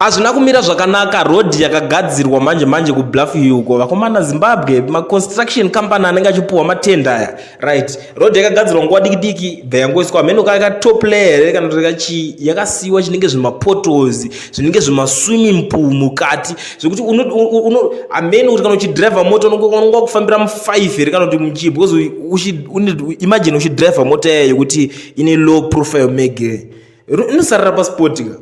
Hazvina kumira zvakanaka. Road yakagadzirwa manje manje kuBluff uko, vakomana. Zimbabwe, maconstruction company anenge achipuhwa matender aya, right? Road yakagadzirwa nguva diki diki, bva yangoiswa mheno ka top layer here kana kuti kachii, yakasiyiwa chinenge zvimapotholes, zvinenge zvimaswimming pool mukati, zvekuti hameno kuti kana uchidhiraivha mota unonga kufambira mu5 here kana kuti muchii, because imagine uchidhiraivha mota yayo yekuti ine low profile mege, inosarira paspot ka,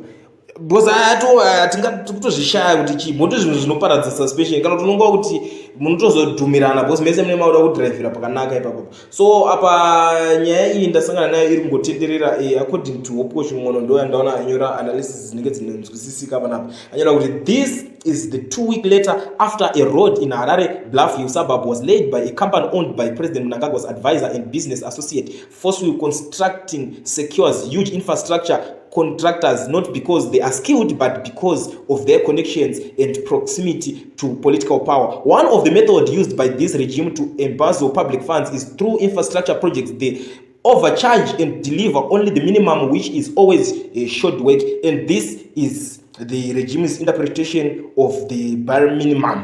because hatingatozvishaya kuti chii. Moto zvinhu zvinoparadza suspension, kana kuti unonga kuti munotozodhumirana because mese mune mauda kudhiraivhira pakanaka ipapo. So apa nyaya iyi ndasangana nayo iri kungotenderera. According to Hopewell Chin'ono, ndo yandaona anyora analysis dzinenge dzinonzwisisika panapa. Anyora kuti, "This is the 2 week later after a road in Harare Bluff Hill suburb was laid by a company owned by President Mnangagwa's advisor and business associate. Forceful Constructing secures huge infrastructure contractors not because they are skilled but because of their connections and proximity to political power. One of the methods used by this regime to embezzle public funds is through infrastructure projects. They overcharge and deliver only the minimum, which is always a short work, and this is the regime's interpretation of the bare minimum."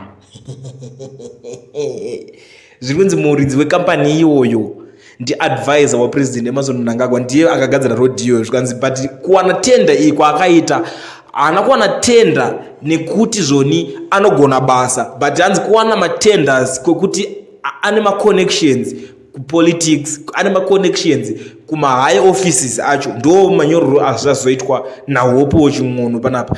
Zviri kunzi muridzi wekampani iyoyo ndiadvisor waPresident Emmerson Mnangagwa, ndiye akagadzira road iyoyo. Zvikanzi, but kuwana tender iyi kwaakaita, haana kuwana tender nekuti zvoni anogona basa, but hanzi kuwana matenders kwekuti ane maconnections kupolitics, ane maconnections kumahigh offices acho. Ndo manyorero azvazoitwa naHopewell Chin'ono panapa.